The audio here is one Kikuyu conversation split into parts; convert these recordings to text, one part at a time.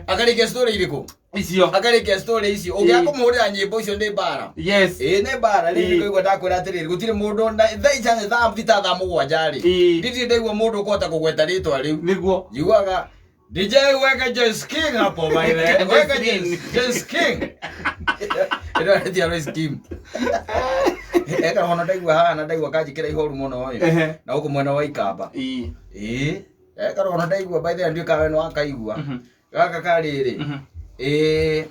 Akarĩkia story irĩkũ? Icio. Akarĩkia story icio. Ũngĩaga kũmũhũrĩra nyĩmbo icio nĩ mbara. Yes. Ĩĩ, nĩ mbara. Rĩu nĩkũigua ndakwĩra atĩrĩrĩ, gũtirĩ mũndũ thaa ica 6:30, 7:00 rĩ, ndirĩ ndaigua mũndũ ũkũhota kũgweta rĩtwa rĩu. Nĩguo. Njiguaga DJ weka Joyce King hapo by the way. Weka Joyce King. Ĩno aretia Joyce King. Eka hono ndaigua haha na ndaigua kanjĩkĩra ihoru mũno ĩ. Na gũkũ mwena wa Ikamba. Ĩĩ. Eka hono ndaigua by the way ndiũĩ kana we nĩ wakaigua. Gaka karĩrĩ. Ĩĩ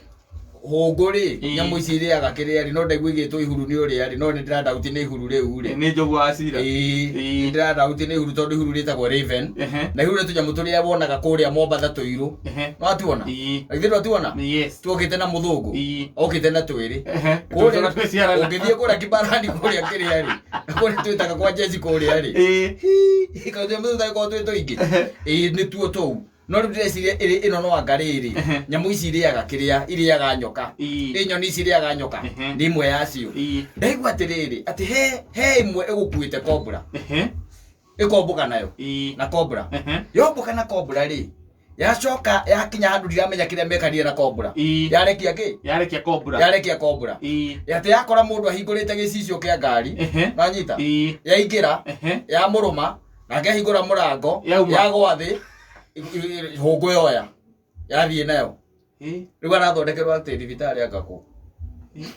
hũngũ rĩ, nyamũ ici irĩaga kĩrĩa rĩ, no ndaigua igĩtwo ihuru nĩ ũrĩa rĩ, no nĩ ndĩradauti nĩ ihuru rĩu rĩ. Nĩ njogu wa cira. Ĩĩ, nĩ ndĩradauti nĩ ihuru tondũ ihuru rĩtagwo raven. Na ihuru nĩ tũnyamũ tũrĩa wonaga kũrĩa Mombatha tũirũ. Nwatuona? Ĩĩ. Githĩ ndwatuona? Yes. Tuokĩte na mũthũngũ. Ĩĩ. Okĩte na twĩrĩ. Tũcoka Kũrĩa twĩciarana. ũngĩthiĩ kũrĩa Kibarani kũrĩa kĩrĩa rĩ, kũrĩa twĩtaga kwa Jesi kũrĩa rĩ. Kaũndũ tũnyamũ tũtagĩkorwo twĩ tũingĩ. Ĩĩ, nĩtuo tũu. No rĩu ndĩreciria ĩrĩ ĩno no anga rĩrĩ, nyamũ ici irĩaga kĩrĩa, irĩaga nyoka. Ĩ nyoni ici irĩaga nyoka, nĩ ĩmwe yacio. Ndaigua atĩrĩrĩ, atĩ he ĩmwe ĩgũkuĩte cobra. Ĩkombũka nayo. Na cobra. Yombũka na cobra rĩ, yacoka yakinya handũ ndiramenya kĩrĩa mekanire na cobra. Yarekia kĩ? Yarekia cobra. Yarekia cobra. Atĩ yakora mũndũ ahingũrĩte gĩcicio kĩa ngari. Nanyita? Yaingĩra, yamũrũma, nake ahingũra mũrango, Yauma. yagwa thĩ, hũngũ yoya yathiĩ nayo. Rĩu arathondekerwo atĩ thibitarĩ anga kũ.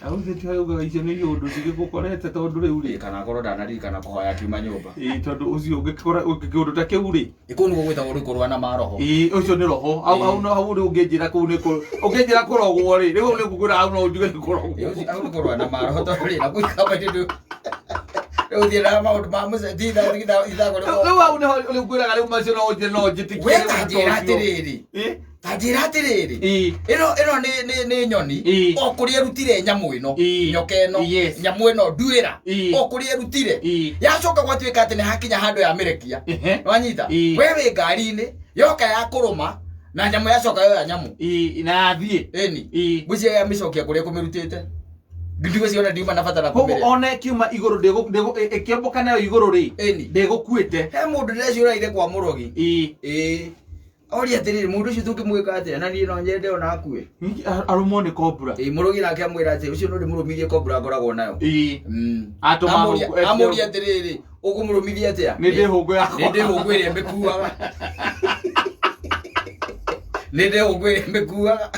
Au thĩ ugaga icio nĩ iũndũ cigĩgũkorete tondũ rĩu rĩ. Ĩ, kana akorwo ndanaririkana kũhoya akiuma nyũmba. Ĩ, tondũ ũcio ũngĩkora kĩũndũ ta kĩu rĩ. Ĩ, kũu nĩguo gwĩtagwo rĩu kũrũa na maroho. Ĩ, ũcio nĩ roho. Hau hau no hau rĩu ũngĩnjĩra kũu nĩ kũ ũngĩnjĩra kũrogwo rĩ, rĩu hau nĩ ngũkwĩra hau no njuge nĩ kũrogwo. Ĩ, ũcio hau nĩ kũrũa na maroho tondũ rĩ, na kũu ikamba-inĩ ndũ rĩu thiĩ na maũndũ ma mũce ti ithago Rĩu rĩu hau nĩho rĩu ngwĩraga rĩu macio no ũnjĩre no njĩtĩkie we rĩu ta ta njĩra ũcio. atĩrĩrĩ, Ĩ? ta njĩra atĩrĩrĩ, ĩno ĩno nĩ nyoni o kũrĩa ĩrutire nyamũ ĩno, nyoka ĩno, nyamũ ĩno nduĩra, o kũrĩa ĩrutire, yacoka gwatuĩka atĩ nĩ hakinya handũ yamĩrekia. Nwanyita? We wĩ ngari-inĩ, yoka ya kũrũma na nyamũ yacoka yoya nyamũ. Ĩ, na yathiĩ. Ĩni ngwĩciria yamĩcokia kũrĩa kũmĩrutĩte, ndigwĩciria ona ndiuma na bata na Koguo kũmĩrĩa. ona ĩkiuma igũrũ ĩkĩombũka nayo igũrũ rĩ, Ĩni. ndĩgũkuĩte. He mũndũ ndĩreciũraire kwa mũrogi. Ĩĩ, oria atĩrĩrĩ, mũndũ ũcio tũngĩmwĩka atĩa? Na niĩ no nyende ona akue. Ningĩ arũmwo nĩ cobra. Ĩĩ, mũrogi nake amwĩra atĩ ũcio no ndĩmũrũmithie cobra ngoragwo nayo. Atũma hũngũ- Amũria atĩrĩrĩ, ũkũmũrũmithia atĩa? Nĩ ndĩ hũngũ yakwa. Nĩ ndĩ hũngũ ĩrĩa ĩmĩkuaga. Nĩ ndĩ hũngũ ĩrĩa ĩmĩkuaga.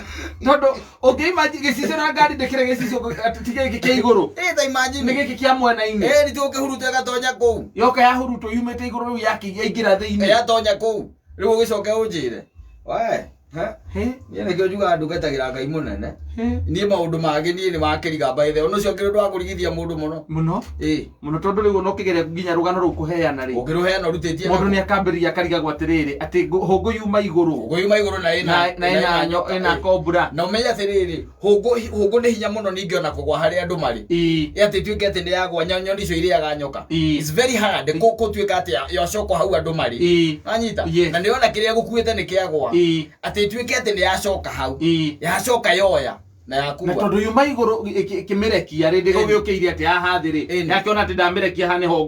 Tondũ ũngĩ gĩcicio na ngari ndĩkĩrĩ gĩcicio ti gĩkĩ kĩa igũrũ. Ĩ, ta imagine. Nĩ gĩkĩ kĩa mwena-inĩ. Ĩ, nĩ tũkĩhurutwo ĩgatonya kũu. Yoka yahurutwo yumĩte igũrũ rĩu yaingĩra thĩinĩ. Yatonya kũu. Rĩu ũgĩcoke ũnjĩre. We, ha? He? Niĩ nĩkĩo njugaga ndungatagĩra Ngai mũnene. He? Niĩ maũndũ mangĩ niĩ nĩ makĩriga by the way. Ona ũcio ũngĩ ũndũ wa kũrigithia mũndũ mũno. Mũno. Ĩ. Mũno tondũ rĩu ona ũkĩgeria nginya rũgano rũu kũheana rĩ. Ũngĩrũheana ũrutĩtie Mũndũ nakũ? nĩ akambĩrĩria akarigagwo atĩrĩrĩ atĩ hũngũ yuma igũrũ. Hũngũ yuma igũrũ na ĩna Na ĩna ĩna cobra. Na ũmenye atĩrĩrĩ, hũngũ nĩ hinya mũno ningĩ ona kũgwa harĩa andũ marĩ. Ĩ. Atĩ ituĩke atĩ nĩ yagwa nyoni icio irĩaga nyoka. Ĩ. It's very hard gũtuĩka atĩ yacoka hau andũ marĩ. Ĩ. Wanyita? Yes. Na nĩona kĩrĩa gũkuĩte nĩ kĩagwa. Ĩ. Atĩ ituĩke atĩ nĩ yacoka hau. Ĩ. Yacoka yoya na yakua. Na tondũ yuma igũrũ ĩkĩmĩrekia rĩ, ndĩgũgĩũkĩire atĩ haha thĩ rĩ, yakĩona atĩ ndamĩrekia haha nĩho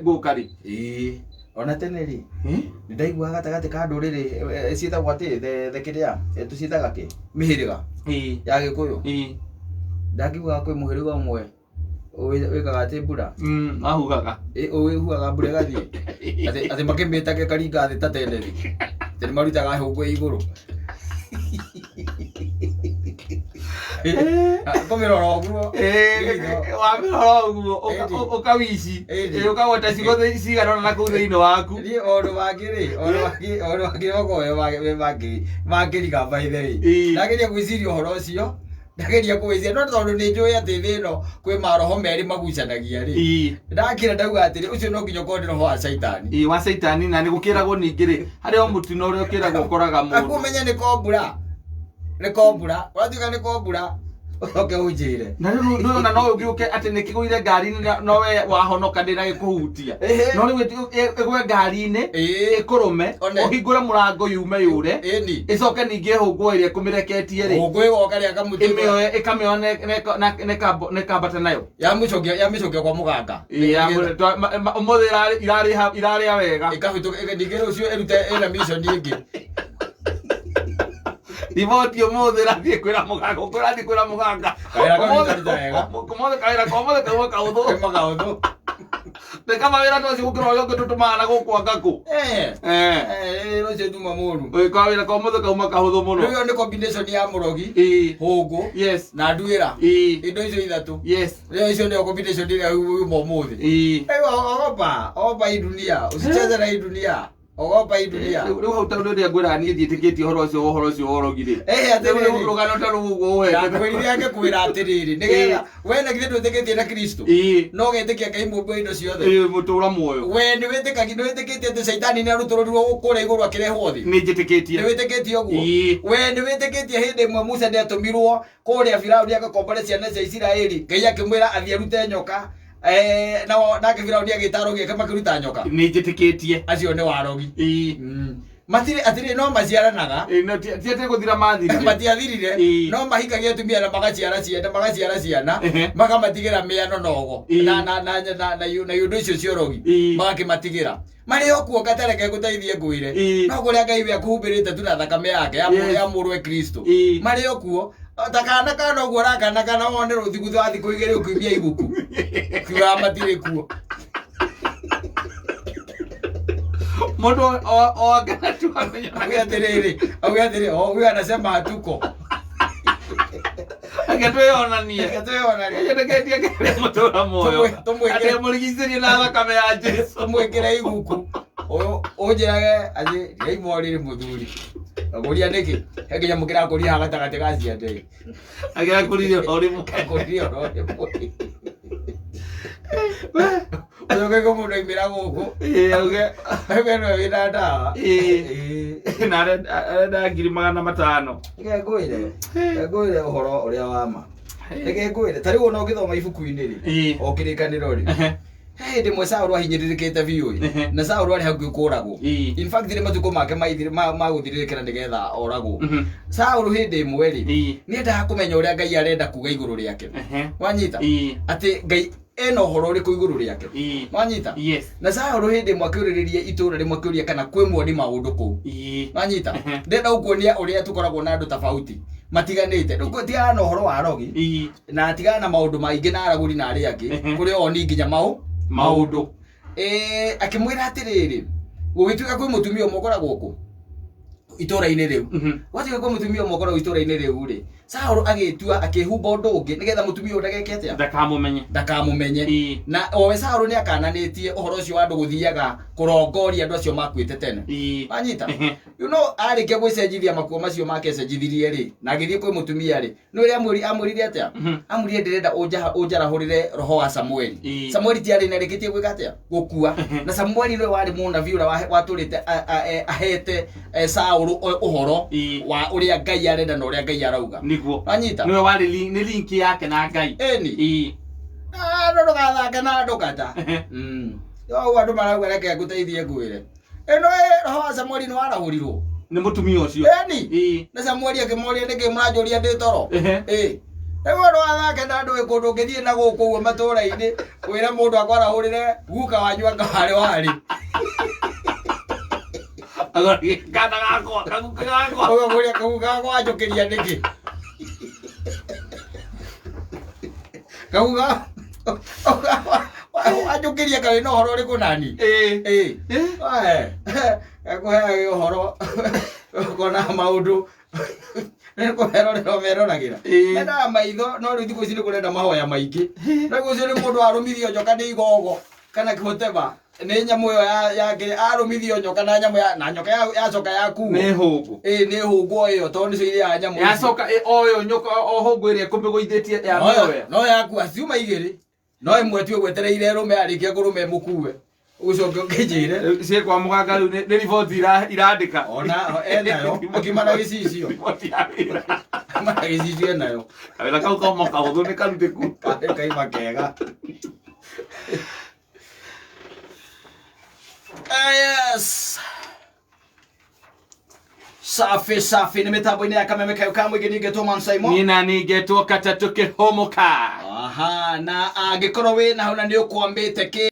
ngũka rĩ. Ĩ. Ona tene rĩ, nĩ ndaiguaga gatagatĩ ka ndũrĩrĩ, ciĩtagwo atĩ the kĩrĩa, tũciĩtaga kĩ? Mĩhĩrĩga ya Gĩkũyũ. Ndakĩiguaga kwĩ mũhĩrĩga ũmwe wĩkaga atĩ mbura. Mahuhaga. Ĩ, ũwĩhuhaga mbura ĩgathiĩ. Atĩ makĩmĩtage karinga thĩ ta tendethi. Atĩ nĩ marutaga hũngũ igũrũ. Kũmĩrora ũguo. Wamĩrora ũguo ũkawici ũkagweta ciugo cigana ũna na kũu thĩinĩ waku. Niĩ maũndũ mangĩ rĩ, maũndũ mangĩ makoragwo mangĩriga by the way. Ndageria gwĩciria ũhoro ũcio, ndageria kũwĩciria, no tondũ nĩ njũĩ atĩ thĩ ĩno kwĩ maroho merĩ magucanagia rĩ, ndakĩra ndauga atĩrĩ, ũcio no nginya ũkorwo nĩ roho wa caitani. Ĩĩ, wa caitani. Na nĩ gũkĩragwo ningĩ rĩ, harĩ o mũtino ũrĩa ũkĩragwo ũkoraga mũndũ. Ũmenye nĩ kombura, nĩ kombura, watuĩka nĩ kombura ũcoke ũnjĩre. Na rĩu ndũrona no ũgĩũke atĩ nĩ kĩgũire ngari-inĩ no we wahonoka ndĩnagĩkũhutia. No rĩu ĩgwe ngari-inĩ, ĩkũrũme, One. ũhingũre mũrango yume yũre, Ĩni. Ĩcoke ningĩ ĩhũngwo ĩrĩa ĩkũmĩreketie rĩ, Hũngũ ĩgoka rĩa kamũtĩ. Ĩmĩoye ĩkamĩoya na ĩkambata nayo. Yamĩcokia kwa mũganga. Ĩ, ũmũthĩ irarĩa wega. Ĩkahĩtũka ningĩ rũciũ ĩrute ĩna mission ĩngĩ. Riboti ũmũthĩ ĩrathiĩ kwĩra mũganga, ũrathiĩ kwĩra mũganga. Kawĩra kau Ũmũthĩ- nĩkaruta wega. Ũmũthĩ kawĩra ka ũmũthĩ kauma kaũthũ. Kauma kaũthũ. Nĩ kama wĩra ta ũcio gũkĩra ũrĩa ũngĩ tũtũmaga na gũkũ anga kũ. Eh. Eh. Eh, ũcio tuma mũru. Ĩĩ, kawĩra ka ũmũthĩ kauma kahũthũ mũno. Rĩu ĩyo nĩ combination ya mũrogi, Ĩĩ. hũngũ, Yes. na nduĩra. Ĩĩ. Indo icio ithatũ. Yes. Rĩu icio nĩyo combination ĩrĩa yuma ũmũthĩ. Ĩĩ. Rĩu ogopa, ogopa hii dunia, usicheze na hii dunia. Ogopa hii dunia. Rĩu hau tondũ ũrĩa ngwĩraga niĩ ndiĩtĩkĩtie ũhoro ũcio ũhoro ũcio wa ũrogi rĩ. Eh, atĩrĩrĩ. Rĩu rũgano ta rũu ũguo ũhete. Ndakwĩrire angĩkwĩra atĩrĩrĩ, nĩgetha we na githĩ ndwĩtĩkĩtie na Kristo. Ĩĩ. No ũgetĩkia Ngai mũmbi wa indo ciothe. Ĩĩ, mũtũra muoyo. We nĩ wĩtĩkagia nĩ wĩtĩkĩtie atĩ caitani nĩ arutũrũrirwo kũrĩa igũrũ akĩrehwo thĩ. Nĩ njĩtĩkĩtie. Nĩ wĩtĩkĩtie ũguo? Ĩĩ. We nĩ wĩtĩkĩtie hĩndĩ ĩmwe Musa nĩ atũmirwo kũrĩa Firaũni agakombore ciana cia Isiraeli. Ngai akĩmwĩra athiĩ arute nyoka. Eh, nao nake Firaũni agĩta arogi ake makĩruta nyoka. Nĩ njĩtĩkĩtie. Acio nĩ warogi. Ĩĩ. Matirĩ atĩrĩ no maciaranaga. Ĩĩ, no ti ti atĩ gũthira mathirire. Matiathirire Ĩĩ. no mahikagia atumia na magaciara ciana magaciara ciana Ehe. makamatigĩra mĩano nogo Ĩĩ. na na na na na na indo icio cia ũrogi Ĩĩ. magakĩmatigĩra marĩ o kuo gatareke ngũteithie ngwĩre Ĩĩ. no kũrĩa Ngai we akũhumbĩrĩte tu na thakame yake ya Yes. ya mũrũwe Kristo Ĩĩ. marĩ o kuo ta kana kana ũguo ũrakana kana wone rũthigutho wa thikũ igĩrĩ ũkiumia iguku kiuga matirĩ kuo Mũndũ o akena tu amenya. auge atĩrĩrĩ auge atĩrĩ o huyu anasema hatuko Reke twĩyonanie. Reke twĩyonanie. Njĩtĩkĩtie kĩrĩa mũtũra muoyo. Tũmwĩkĩre- Atĩ mũrigicĩrie na thakame ya Jesu. Tũmwĩkĩre iguku ũyũ ũnjĩrage atĩ ndĩraimorire mũthuri ngũria nĩkĩ he kĩnyamũ kĩrakũria haha gatagatĩ ga ciande Agĩrakũririe o rĩmwe. kũria oro rĩmwe ũcoke kũ mũndũ aimĩra gũkũ Ĩĩ, auge. auge nĩwe wĩna ndawa Ĩĩ. Ĩĩ. Na arenda 500,000. Reke ngwĩre reke ngwĩre ũhoro ũrĩa wa ma reke ngwĩre ta rĩu ona ũngĩthoma ibuku-inĩ rĩ Ĩĩ. o kĩrĩkanĩro rĩ Ehe. he hĩndĩ ĩmwe Saũlũ ahinyĩrĩrĩkĩte biũ ĩ Ehe. na Saũlũ arĩ hakuhĩ kũragwo Ĩĩ. in fact nĩ matukũ make ma gũthirĩrĩkĩra nĩgetha oragwo Mhm. Saũlũ hĩndĩ ĩmwe rĩ Ĩĩ. nĩendaga kũmenya ũrĩa Ngai arenda kuga igũrũ rĩake Ehe. wanyita Ĩĩ. atĩ Ngai ena ũhoro ũrĩkũ igũrũ rĩake Ĩĩ. wanyita Yes. na Saũlũ hĩndĩ ĩmwe akĩũrĩrĩria itũũra rĩmwe akĩũria kana kwĩ muoni maũndũ kũu Ĩĩ. wanyita Ehe. ndĩrenda gũkuonia ũrĩa tũkoragwo na andũ tofauti matiganĩte rĩu tigana na ũhoro wa rogi Ĩĩ. na tigana na maũndũ maingĩ na aragũri na arĩa angĩ Ehe. kũrĩ oni nginya mau Maũndũ. Eh, akĩmwĩra atĩrĩrĩ gũgĩtuĩka kwĩ mũtumia ũmwe ũkoragwo kũ itũũra-inĩ rĩu Mhm. gwatuĩka kwĩ mũtumia ũmwe ũkoragwo itũũra-inĩ rĩu rĩ Saũlũ agĩtua akĩhumba ũndũ ũngĩ nĩgetha mũtumia ũyũ ndageke atĩa Ndakamũmenye. ndakamũmenye Ĩĩ. na owe Saũlũ nĩ akananĩtie ũhoro ũcio wa andũ gũthiaga kũrongoria andũ acio makuĩte tene Ĩĩ. wanyita Ehe. you know arĩkia gwĩcenjithia makuo macio make ecenjithirie rĩ na agĩthiĩ kwĩ mũtumia rĩ nĩ ũrĩa amwĩrire atĩa Mhm. amwĩrire ndĩrenda ũnjarahũrĩre roho wa Samueli Ĩĩ. Samueli ti arĩ na arĩkĩtie gwĩka atĩa gũkua na Samueli nĩwe warĩ mũnabii ũrĩa watũrĩte ahete Saũlũ ũhoro Ĩĩ. wa ũrĩa Ngai arenda na ũrĩa Ngai arauga Nĩguo. wanyita Nĩwe warĩ nĩ link yake na Ngai. ĩni Ĩĩ. andũ ndũgathake na andũ kata Ehe. ũguo andũ marauga reke ngũteithie ngwĩre ĩno ĩ roho wa Samueli nĩ warahũrirwo Nĩ mũtumia ũcio. ĩni Ĩĩ. na Samueli akĩmoria nĩkĩ mũranjũria ndĩ toro Ehe. ĩ rĩu andũ athake na andũ wĩ kũndũ ũngĩthiĩ na gũkũ ũguo matũũra-inĩ wĩre mũndũ akwarahũrĩre guka wanyu anga harĩ warĩ Agora kana gakwa, kaguka gakwa. ũgakũria kaguka gakwa wanjũkĩria nĩkĩ kaguka wanjũkĩria karĩ na ũhoro ũrĩkũ nani Ĩĩ. ĩ Ĩĩ. ekũheaga ũhoro ũkona maũndũ nĩ kũmerorera ũmeroragĩra Ĩĩ. mendaga maitho no rĩu thikũ ici nĩ kũrenda mahoya maingĩ no ũcio nĩ mũndũ arũmithio nyoka nĩ igogo kana kĩhoteba nĩ nyamũ ĩyo yake arũmithio nyoka na nyamũ na nyoka yacoka yakuo Nĩ hũngũ. ĩĩ nĩ hũngũ o ĩyo tondũ nĩcio irĩaga nyamũ icio. Yacoka o ĩyo nyoka o hũngũ ĩrĩa ĩkũmĩgũithĩtie ya No mĩoya. no yakua ciuma igĩrĩ no ĩmwe tu ĩgwetereire ĩrũme yarĩkia kũrũma ĩmũkue ũcoke ũkĩnjĩre Ciĩ kwa mũganga rĩu nĩ riboti irandĩka. ona enayo akima na gĩcicio Riboti ya wĩra. akima na gĩcicio enayo Kawĩra kau kauma kahũthũ nĩ karutĩku. Karĩ kaima kega Ah, yes safi safi nĩ mĩtambo-inĩ ya kameme kayo ka mũingĩ ningĩtwo Man Simon Niĩ na niĩ ngetwo katatũ kĩhũmũka. aha na angĩkorwo wĩ na hau na nĩ ũkwambĩte kĩ